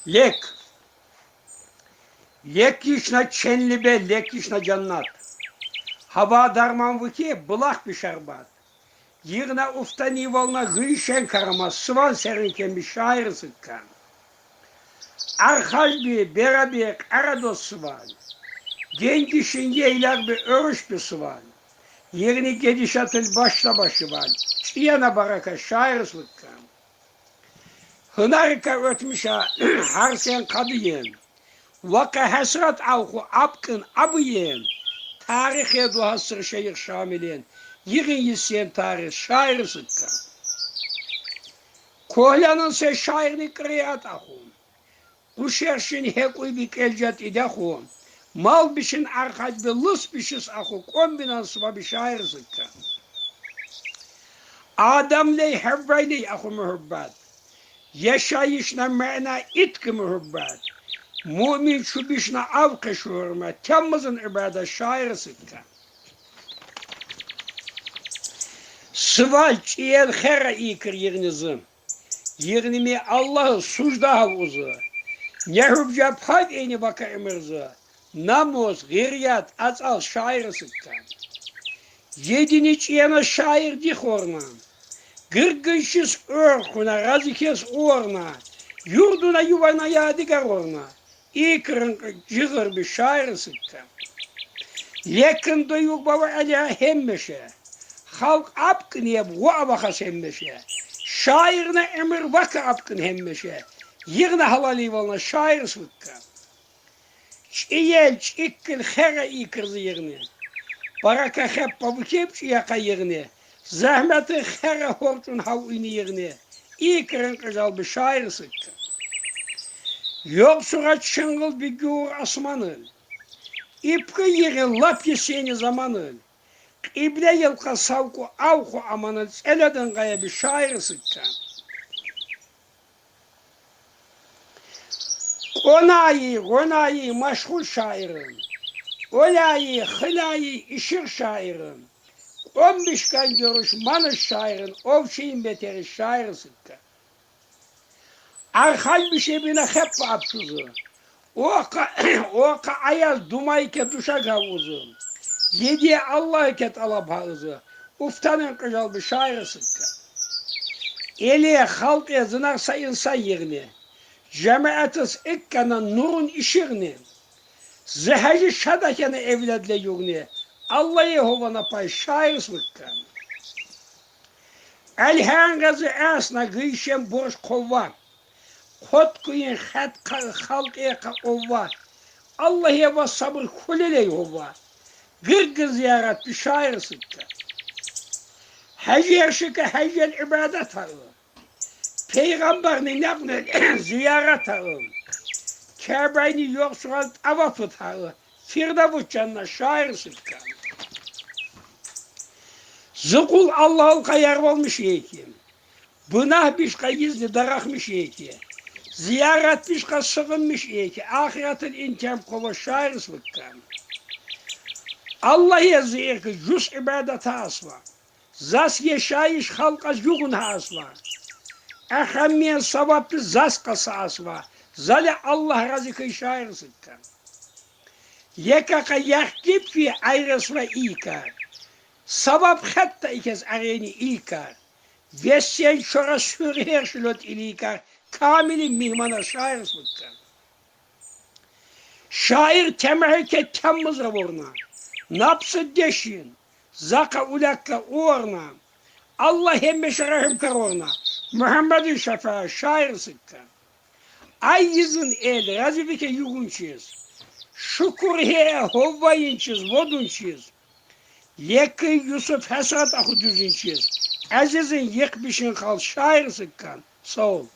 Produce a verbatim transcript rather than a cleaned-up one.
Lek. Lek yişna çenli be, lek yişna cennat. Hava darman vıke, bılaq bi şarbat. Yığna uftani volna gıyşen karama, sıvan serin kemi şair sıkkan. Arxaj bi, beraber, qara dost sıvan. Gengişin yeyler bi, örüş bi sıvan. Yığni gedişatıl başla başıvan. Çiyana baraka şair sıkkan. Hınarika ötmüşa harsen kadıyen. Vaka hesret avhu apkın abıyen. Tarihe duhasır şehir şamilen. Yığın yisen tarih şair sıkka. Kohlanın se şairini kriyat ahu. Kuşerşin hekuy bi kelcat idahun. Mal bişin arxac bi lıs bişis ahu. Kombinan sıva bi şair sıkka. Adamley Hevvayley ahu muhibbat. Yaşayışna mena itki muhibbat. Mumin çubişna avqe şuhurma. Temmızın ibada şair sıkka. Sıval çiyel xera ikir yığnizı. Yığnimi Allahı sucda hav uzı. Ne hübca pag eni vaka emirzı. Namus, ğiryat, atsal şair sıkka. Yedini çiyana şair dih orna. Gırgınşis örkuna, razikes orna. Yurduna yuvana yadigar orna. İkrin cığır bi şair sıkka. Lekin doyuk bava ala hemmeşe. Halk apkın yeb vo avahas hemmeşe. Şairine emir vaka apkın hemmeşe. Yığna halali valna şair sıkka. Çiyel çikkil xera ikirzi yığni. Baraka xep babu kep çiyaka yığni. Zahmeti xera horçun hav ini yığni. İkirin qıcal bi şair sıkka. Yok sura çıngıl bi gür asmanı. İpki yığın lap yeseni zamanı. Qible yılqa savku avku amanı. Tseledin qaya bi şair sıkka. Qonayi, qonayi maşğul şairin. Olayi, xılayi işir şairin. Qonbişkan görüş manış şairin. Ovşeyin beteri şair sıkka. Arxal bişe bina xep apçuzı. Oqa, oqa ayaz dumayke duşa gavuzu. Yediye Allah ket alab haızı. Uftanın qıcal bi şair sıkka. Ele halqe zınarsa insan yığni. Cemaatız ikkana nurun işirni. Zeheci şadakene evladle yugni. Allah'ı hovana pay şair sıkka. Elhen gazı esna gıyşen borç kova. Kotkuyun xet halqe ka ova. Allah'ı va sabır kuleley hova. Gırgın ziyaret bi şair sıkka. Heci erşike hecel ibadet hağı. Peygamberini nebne ziyaret hağı. Kabe'ni yoksural tavafı hağı. Firdevs cennet şair sıkka. Zıkul Allah'ıl kayar olmuş yeki. Bınah bişka yizni darahmış yeki. Ziyaret bişka sığınmış yeki. Ahiretin intem kova şair sıkka. Allah yazı ki cüz ibadeta asla. Zas yaşayış halqa yugun hasva. Ehemmiyen savaplı zas qasa asva. Zale Allah razı kıy şair sıkka. Yekaka yahkip ki ayresva iyka. Savap hatta ikez areni iyka. Vesiyen şora sürü her şilot ilika. Kamili mihmana şair sıkka. Şair temahike temmız ravorna. Napsı deşin. Zaka ulakka uorna. Allah hemmeşe rahim karorna. Muhammedin şafa şair sıkka. Ay yızın el razifike yugunçiz. Şukur he hovvayınçiz, vodunçiz. Leki Yusuf hesrat ahu düzinçiz. Azizin yekbişin hal şair sıkkan. Sağ ol.